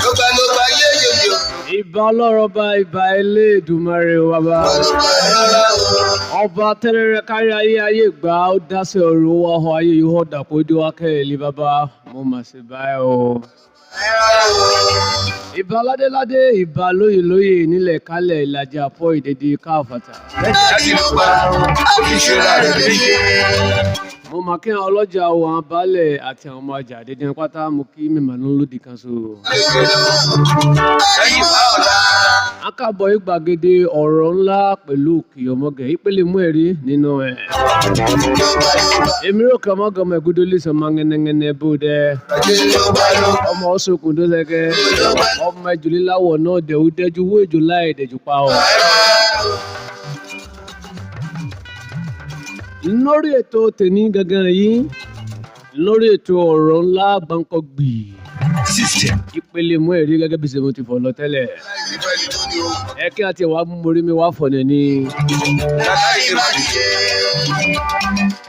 Lọ́gbàlọ́gbà yéyéyé. Ìbà ọlọ́rọ̀ bá ìbà Elédùmarè o bàbá. Rárá o. Ọba tẹ́rẹ̀rẹ̀ kárí ayé ayé gbà ó dáṣẹ́ ọ̀run wá họ ayé yìí hó dàpọ̀ dé wá kẹ́lẹ́ bàbá mo mà ṣe báyìí o. Rárá o. Ìbà ládéládé ìbà lóyè lóyè nílẹ̀ kálẹ̀ ìlàjà àpọ̀ ìdèdè káfàtà. Láti ló gbà ó fi ṣera rẹ̀ léṣe. Mo mà kí àwọn ọlọ́jà o, àwọn baálẹ̀ àti àwọn ọmọ ọjà dédé pátá mo kí mímọ̀ lódì kan so. Lẹ́yìn wá ọ̀la. Akábọ̀ ìgbàgede ọ̀rọ̀ ńlá pẹ̀lú òkè ọmọgẹ̀ ìpele mú ẹ̀rí nínú ẹ̀. Èmi rò kí ọmọgẹ̀ ọmọ ẹ̀gúdó lè sọ máa ngẹ́nẹ́ngẹ́nẹ́ bó dẹ́. Ọmọ ọ̀ṣọ́kùn tó sẹ́kẹ́. Ọmọ ẹ̀jòléláwọ̀ náà dẹ̀ ó dẹ́jú wó èjò láì dẹ̀jú pa ọ́. Lórí ètò tèmi gangan yìí, lórí ètò ọ̀rọ̀ ńlá gbáǹkọ́gbì. Ìpele mú ẹ̀rí gẹ́gẹ́ bí ṣe mo ti fọ̀ lọ tẹ́lẹ̀. Ẹ kí àti ẹ̀wà mú orí mi wá fọ̀nà ni.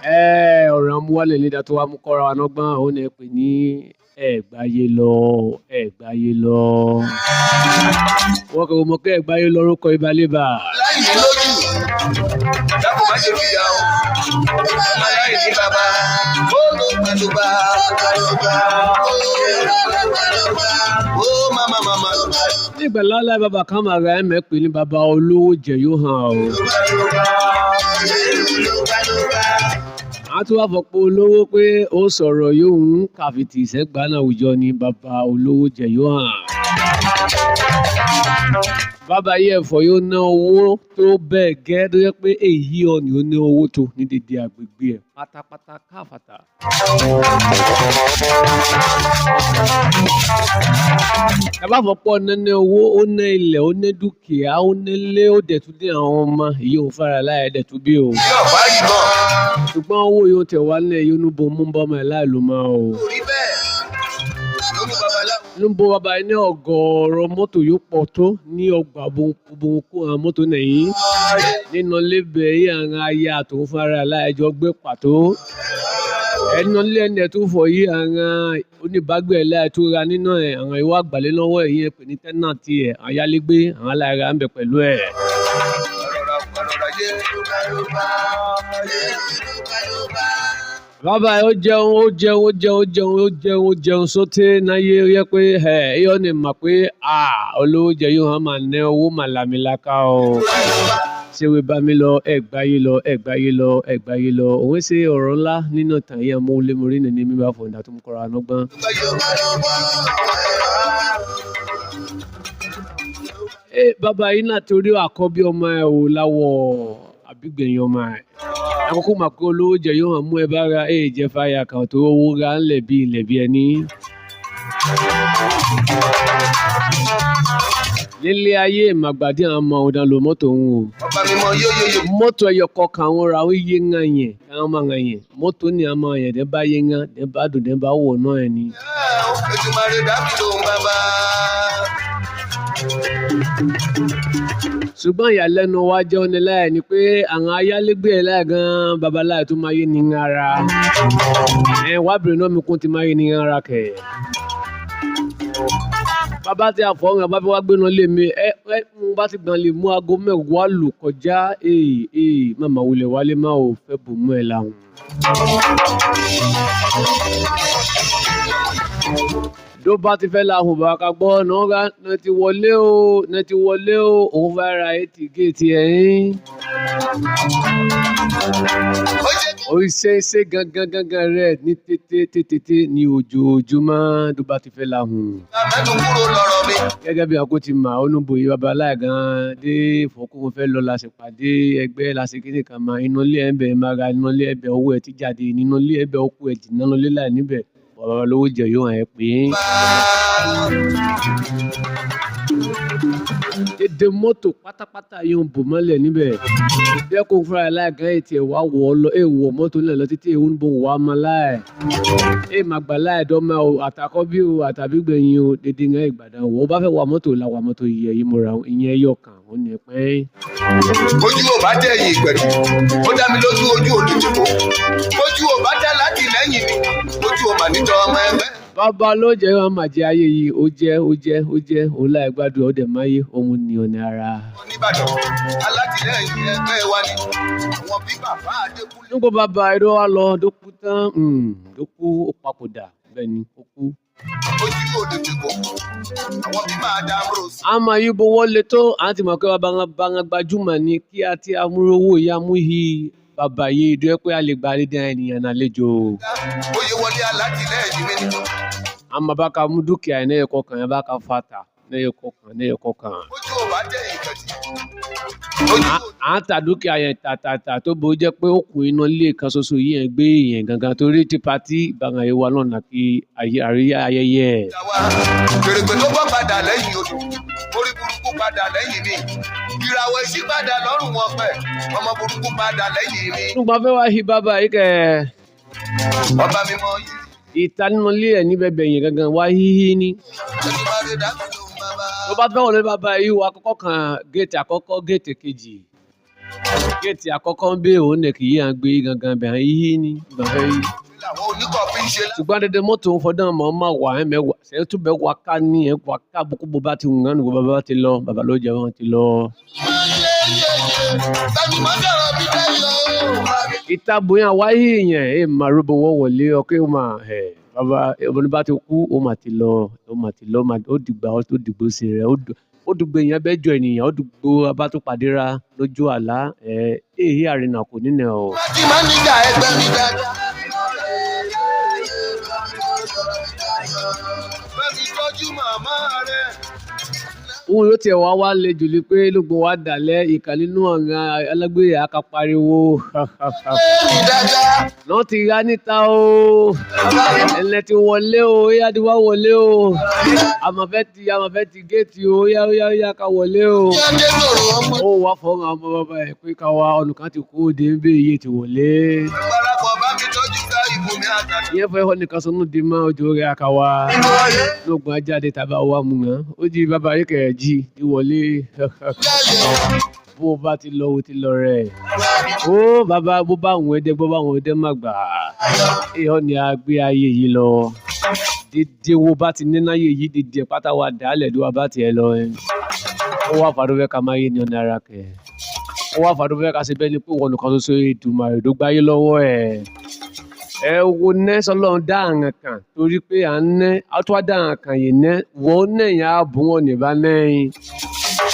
Ẹ ọ̀rọ̀ amúwálẹ̀ nídà tó wá mú kọ́ra wa lọ́gbọ́n òun ni ẹ pè ní ẹ̀gbáyé lọ, ẹ̀gbáyé lọ. Wọ́n kò mọ̀ pé ẹ̀gbáyé lọ orúkọ ìbálẹ̀bà. Láìní lójú. Dákun má ṣe fìyà o. Ọmọ láìní bàbá. Ó ló gbàdúgbà. Ó máma máma. Nígbà lálẹ́ bàbá kan máa ra ẹ̀mẹ́ pè ní bàbá olówó jẹ̀ yóò hàn o. A tún wá fọ pé olówó pé ó sọ̀rọ̀ yóò ń kàfìtì ìṣẹ́gbà náà àwùjọ ni bàbá olówó jẹ̀ yóò hàn. Bàbá yìí ẹ̀fọ́ yóò ná owó tó bẹ́ẹ̀ gẹ́ tó jẹ́ pé èyí ọ̀nì ó ná owó tó ní dédé àgbègbè ẹ̀ pátápátá káfàtà. Ẹ bá fọ pé ọ̀nà ní owó, ó ná ilẹ̀, ó ná dúkìá, ó nílé, ó dẹ̀ tún dé àwọn ọmọ èyí òun fara láì dẹ̀ tún bí o. Yóò bá yìí bọ̀. Ṣùgbọ́n owó yóò tẹ̀ wá nílẹ̀ yóò ní bo mú bọ́mọ ẹ̀ láì ló máa o. Orí bẹ́ẹ̀. Lórí babaláwo. Ló ń bo bàbá yìí ní ọ̀gọ̀ọ̀rọ̀ mọ́tò yóò pọ̀ tó ní ọgbà bohun kó àwọn mọ́tò nìyí. Nínú lébẹ̀ yìí àwọn aya àtòun fara láìjọ gbé pàtó. Ẹnu ilé ẹni ẹ̀ tó fọ̀ yìí àwọn oníbàgbé ẹ̀ láì tó ra nínú ẹ̀ àwọn ìwà àgbàlẹ̀ lọ́wọ́ ẹ̀yìn ẹ̀ pè ní tẹ́nàntì ẹ̀ ayálégbé àwọn aláìra ń bẹ pẹ̀lú ẹ̀. Ọ̀rọ̀ra ọ̀rọ̀ra yé. Bàbá ẹ̀ ó jẹun ó jẹun ó jẹun ó jẹun ó jẹun ó jẹun sóté náyé ó yẹ pé ẹ̀ yọ ni mà pé à olówó jẹ yóò hàn máa ná owó mà làmìlaka o. Ṣé wí bá mi lọ ẹ̀gbáyé lọ ẹ̀gbáyé lọ ẹ̀gbáyé lọ òun ṣe ọ̀rọ̀ ńlá nínú ìtàn yẹn mú lémorí nìní mi bá fọ̀ǹdà tó ń kọ́ra lọ́gbọ́n. Ẹ bàbá yìí náà torí àkọ́bí ọmọ ẹ̀ ò láwọ̀ àbígbẹ̀yìn ọmọ ẹ̀. Àkókò mà pé olówó jẹ yóò hàn mú ẹ bá ra ẹ jẹ fàyà kan tó owó ra ńlẹ̀ bí ilẹ̀ bí ẹni. Nílé ayé màgbàdí àwọn ọmọ ọ̀dàn lo mọ́tò ń wò. Ọba mímọ́ yóyóyó. Mọ́tò ẹyọ kọ̀ọ̀kan àwọn ra àwọn iye ńlá yẹn káwọn máa ń yẹn mọ́tò ní àwọn yẹn dẹ́ bá yé ńlá dẹ́ bá dùn dẹ́ bá wọ̀ náà ẹ̀ ni. Ètùmàrè dábì lóhùn bàbá. Ṣùgbọ́n ìyàlẹ́nu wa jẹ́ ọ́nì láì ni pé àwọn ayálégbé ẹ̀ láì gan babaláì tó máa yé ní ara. Ẹ wá bèrè náà mi kún ti máa yé ní ara kẹ̀. Bàbá tí a fọ́ ọ̀run bàbá wa gbéná lé mi ẹ ẹ ń bá ti gbọ́n lè mú aago mẹ́wàá lù kọjá ee ee màmá wulẹ̀ wálé má ò fẹ́ bò mú ẹ láhùn. Tó bá ti fẹ́ lahùn bá ká gbọ́ náà náà ti wọlé o náà ti wọlé o òun fẹ́ ra etí géètì ẹ̀yìn. Ó jẹ́ Ó ṣe é ṣe gangan gangan rẹ̀ ní tètè tètè ní ojoojúmọ́ tó bá ti fẹ́ lahùn. mẹ́nu kúrò lọ́rọ̀ mi. Gẹ́gẹ́ bí akó ti mà ọ́nùbòye babaláì gan dé ìfọkùn fẹ́ lọ lásìpàdé ẹgbẹ́ lásìkíní kan mà inú ilé ẹ̀bẹ̀ máa ra inú ilé ẹ̀bẹ̀ owó ẹ̀ ti jáde nínú ilé ẹ̀bẹ̀ okú ẹ̀ jìnnà lọlé láì níbẹ̀ bàbá lówó jẹ yóò hàn ẹ́ pé. Dédé mọ́tò pátápátá yóò bò mọ́lẹ̀ níbẹ̀. Dẹ́kun fúnra ẹ̀ láì gan ètì ẹ̀ wá wọ̀ ọ́ lọ ẹ̀ wọ̀ mọ́tò náà lọ títí ewu ń bò wá mọ́ láì. Ẹ̀ mà gbà láì dọ́mọ o àtàkọ́bí o àtàbígbẹ̀yìn o dédé ń ìgbàdàn wọ̀ ó bá fẹ́ wa mọ́tò la wa mọ́tò yẹ yìí mo ra ìyẹn ẹyọ kan ó ní pẹ́. Ojú ò bá tẹ̀ yìn pẹ̀lú. Ó dá mi lójú ojú olùdìbò. Ojú ò bá dá láti lẹ́yìn mi. Ojú ò mà nítọ́ ọmọ ẹgbẹ́. Bàbá ló jẹ́ wọn máa jẹ ayé yìí, ó jẹ́ ó jẹ́ ó jẹ́ òun láì gbádùn ọdẹ máyé òun ní ọ̀nà ara. Oníbàdàn alátìlẹyìn ẹgbẹ́ wa ni àwọn bí bàbá Adékúnlé. Nígbà bàbá irọ́ wa lọ tó kú tán, tó kú ó papòdà, bẹ́ẹ̀ ni ó kú. Ojú òde tèkó àwọn bí máa dá rose. A máa yí bo wọlé tó à ń ti mọ̀ pé bàbá wọn gbajúmọ̀ ni kí a ti amúrówó ìyá mú yí bàbá yìí dúró pé a lè gba àlédè ènìyàn nálejò. Oyè wọlé alátìlẹyìn mi ni. A máa bá ka mú dúkìá ẹ̀ ní ẹ̀kọ́ kan, ẹ̀ bá ka fata ní ẹ̀kọ́ kan ní ẹ̀kọ́ kan. Ojú ò bá jẹ́ ìkẹtì. Ojú À ń ta dúkìá yẹn tàtàtà tó bó jẹ́ pé ó kún iná ilé kan ṣoṣo yìí ẹ̀ gbé yẹn gangan torí ti patí ìbára yìí wà lọ́nà kí àríyá ayẹyẹ ẹ̀. Ò wá kèrègbè tó bọ́ padà lẹ́yìn odò, orí burúkú padà lẹ́yìn mi, ìràwọ̀ ìṣí padà lọ́rùn wọn pẹ̀, ọmọ burúkú padà lẹ́yìn mi. Nígbà fẹ́ wá hi bàbá yìí kẹ́. Ọba mímọ́ yìí. Ìta nínú ilé ẹ̀ níbẹ̀ bẹ̀ yẹn gangan wá híhí ní. Èdùmàrè dá mi lóhùn bàbá. Tó bá fẹ́ wọlé bàbá yìí wá kọ́kọ́ kan géètì àkọ́kọ́, géètì kejì. Géètì àkọ́kọ́ ń bẹ òun nẹ̀ kì í à ń gbé gangan bẹ̀ à ń híhí ní ìgbà fẹ́ yí. Làwọn oníkọ̀ọ́fín ṣe lá. Ṣùgbọ́n dédé mọ́tò ń fọdán mọ́ máa wà ẹ̀ mẹ́wàá ṣe tún bẹ́ wá ká ní ẹ̀ wá ká bókú bó bá ti wù nánú bàbá ti lọ, bàbá ló jẹ́ wọn ti lọ. Ìta bóyá wáyé yẹn ẹ̀ máa rúbọ wọ́ wọlé ọkẹ́ ó máa ẹ̀ bàbá ọmọdé bá ti kú, ó máa ti lọ, ó máa ti lọ, ó dìgbà ó dìgbò sí rẹ̀, ó dùgbò èèyàn bẹ́ẹ̀ jọ ènìyàn, ó dùgbò abá tó pàdé ra lójú àlá ẹ̀ èyí àrìnà kò nínà o. Má ti máa ń níjà ẹgbẹ́ mi dáadáa. Bẹ́ẹ̀ni tọ́jú màmá rẹ̀. Òun ló tiẹ̀ wá wá le jù ní pé lóògbé wa dàlẹ́ ìkà nínú ọ̀ràn alágbèrè aka pariwo. Bẹ́ẹ̀ni dáadáa. Náà ti rá níta o. Ẹlẹ́ ti wọlé o, ó yá ti wá wọlé o. Àmọ̀fẹ́ ti géètì o, ó yá ó yá ó yá ká wọlé o. Kí á dé lòrò ọmọ. Ó wá fọ́nrán ọmọ bàbá ẹ̀ pé ká wá ọ̀nà kan ti kú òde ń bẹ iye ti wọlé. Parapọ̀ bá mi tọ́jú ká ìbomi àtàkùn. Ìyẹn fẹ́ nìkan sọnù di mọ́ ojú rẹ̀ aka wá. Lóògùn ajáde tàbí àwa mú wọn. Ó jí bàbá yìí kẹ̀ jí ti wọlé. Bó o bá ti lọ, o ti lọ rẹ̀. Ó bàbá bó bá àwọn ẹdẹ bó bá àwọn ẹdẹ má gbà. Ìhọ́ ni a gbé ayé yìí lọ. Dédé wo bá ti ní náyé yìí dédé pátá wa dàálẹ̀ ló wa bá tiẹ̀ lọ. Ó wá fàdó fẹ́ ká máa yé ní ọ̀nà ara kẹ̀. Ó wá fàdó fẹ́ ká ṣe bẹ́ẹ̀ ni pé wọ́n nìkan ṣoṣo Èdùmàrè ló gbáyé lọ́wọ́ ẹ̀. Ẹ wo ná sọlọ́run dá àrùn kan torí pé à ń ná, á tún wá dá àrùn kan yìí ná, wọ́n náà yẹn á bù wọ́n níbà náà yín.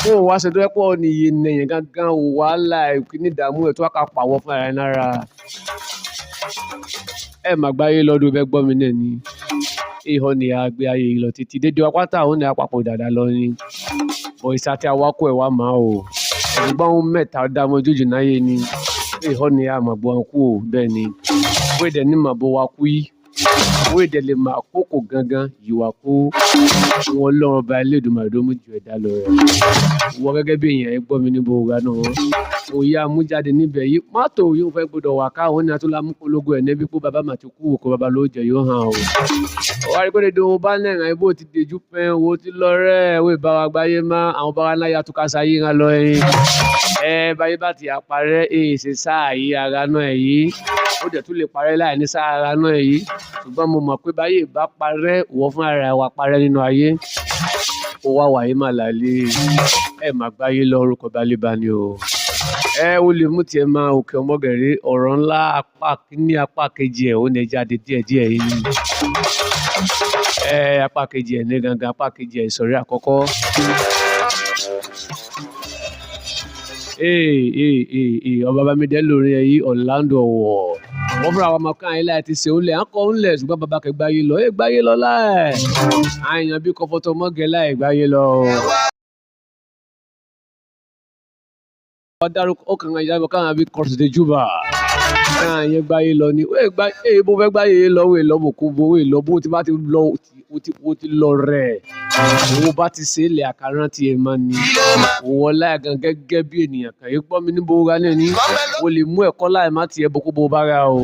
Fún òun wá ṣe tó yẹ pé ọ̀nì yìí nà yẹn gangan wàhálà ìkíní ìdààmú ẹ̀ tó wá ká pàwọ́ fún ara ẹ̀ lára. Ẹ má gbáyé lọ́dún bẹ́ẹ̀ gbọ́ mi náà ni. Ìhọ́ ni a gbé ayé yìí lọ títí dédé wa pátá òun ni a papọ̀ dàda lọ ni. Bọ̀ ìsà tí a wá kó ẹ̀ wá máa o. Ṣùgbọ́n ohun mẹ́ta dá mọ́ jójó náyé ni. Ìhọ́ ni a máa gbọ́ wọn kú o bẹ́ẹ̀ ni. Wéde ní màá bọ́ wa kú yìí. Wéde lè máa kókò gangan yìí wá kú. Wọn lọ́run ọba Elédùmarè ló mú ju ẹ̀dá lọ rẹ̀. Wọ gẹ́gẹ́ bí èèyàn ẹ gbọ́ mi níbo ògá náà. Mo yá mú jáde níbẹ̀ yìí. Mọ́tò yóò fẹ́ gbọdọ̀ wà ká òun ni a tún la mú polongo ẹ̀ níbi pé bàbá màá ti kú òkú bàbá ló jẹ yóò hàn o. Wà á rí pé dédé owó bá náírà ibò ti dèjú pẹ́ owó ti lọ rẹ̀ owó ìbára gbáyé má àwọn bára láyà tó ká sáyé ńlá lọ ẹyin. Ẹ báyé bá ti àparẹ́ èyí ṣe sáà yí ara náà yìí. Ó dẹ̀ tún lè parẹ́ láì ní sáà ara náà yìí. Ṣùgbọ́n mo mọ̀ pé báyé bá parẹ́ ìwọ fún ara wa parẹ́ nínú ayé. Ó wá wàyé mà lálé. Ẹ má gbáyé lọ orúkọ balẹ̀bá ni o. Ẹ ó lè mú tiẹ̀ máa òkè ọmọgẹ̀rẹ́ ọ̀rọ̀ ńlá apá ní apá kejì ẹ̀ ó ní jáde díẹ̀díẹ̀ yìí. Ẹ apá kejì ẹ̀ ní gangan apá kejì ẹ̀ ìsọ̀rí àkọ́kọ́. Ee ee ee ee ọba Bámidé lórí ẹ yìí Orlando Ọ̀wọ̀. Wọ́n fúnra wa máa kán ayé láti ṣe òun lẹ̀, à ń kọ́ òun lẹ̀ ṣùgbọ́n bàbá kẹ gbáyé lọ, ẹ gbáyé lọ láì. Àyàn bí kọfọ́tọ̀ mọ́gẹ́ láì gbáyé lọ. Wọ́n dárúkọ ó kàn án ìyá kàn án bí Kọ́sìdé Júbà. Kàn yẹn gbáyé lọ ni, ó gbá èyí bó fẹ́ gbáyé lọ, ó lọ bò kó bo, ó lọ bó ti bá ti lọ, ó ti lọ rẹ̀. Owó bá ti ṣe ilẹ̀ àkàrà tí ẹ máa ní. Òun ọlá gan gẹ́gẹ́ bí ènìyàn kan yìí gbọ́ mi níbo ra náà ní. O lè mú ẹ̀kọ́ láì má tiẹ̀ bó kó bó bá ra o.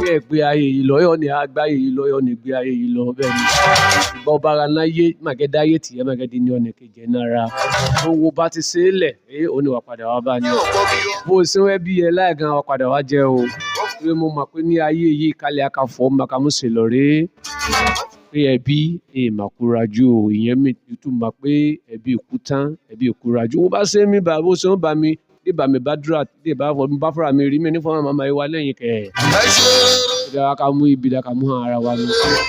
Bí ẹ gbé ayé yìí lọ, yọ̀ ní agbáyé yìí lọ, yọ̀ ní gbé ayé yìí lọ bẹ́ẹ̀ ni. Ìgbà ọba ara náà yé màgẹ́dá ayé tìyẹ́ màgẹ́dí ní ọ̀nà kejì ẹ̀ náà ra. Owó bá ti ṣe é lẹ̀, èyí ò ní wà padà wá bá ní. Bó o ṣe wẹ́ bí ẹ láì gan wa padà wá jẹ́ o. Torí mo mọ̀ pé ní ayé yìí kálẹ̀ akafọ̀ màkàmúṣe lọ rí. Pé ẹbí èèmàkúrajú o, ìyẹn mi túmọ̀ pé ẹbí kú tán, ẹbí kúrajú. Wọ́n bá ṣe mí bá bó ṣe ń bá mi dé bá mi bá dúrà dé bá fọ bá fúnra mi rí mi ní fọ́nrán màmá yìí wá lẹ́yìn kẹ̀. Ẹ ṣe Ìdára ká mú ibi dáka mú ara wa ni.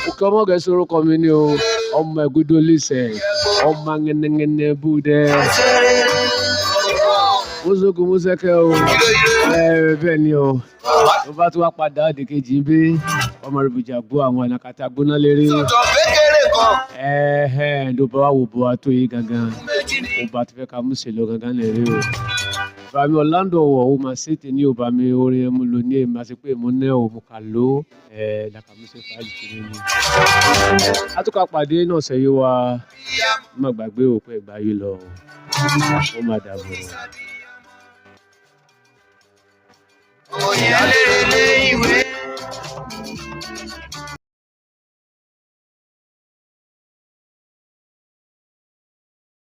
Òkè ọmọ gẹ̀ẹ́sì orúkọ mi ni o, ọmọ ẹ̀gúdó lẹ́sẹ̀, ọmọ ngẹnẹngẹnẹ bú dẹ́. Mọ́sókun mọ́sẹ́kẹ́ o, ẹ bẹ́ẹ̀ ni o. Tó bá tún wá padà òdì kejì bí ọmọ rìbìjà gbó àwọn ànàkàtà gbóná lérí. Sọ̀tọ̀ kékeré kan. Ẹ̀hẹ́n ló bá wà wò bó wa tó yìí gangan. Méjì ni. Ó bá ti fẹ́ ká mú ṣe lọ gangan lè rí o. Bàmí Orlando ọ̀wọ̀ ó máa ṣètè ní ò bàmí orin ẹmu lò ní èmi àti pé èmo náà ò mú kà ló ẹ̀ làkàmúṣe fàájì tì mí ni. Atúkọ̀ pàdé náà ṣẹ̀yìn wa má gbàgbé òpin ìgbà yìí lọ. Ó máa dàbọ̀. Ọmọ ìyá lérè lé ìwé.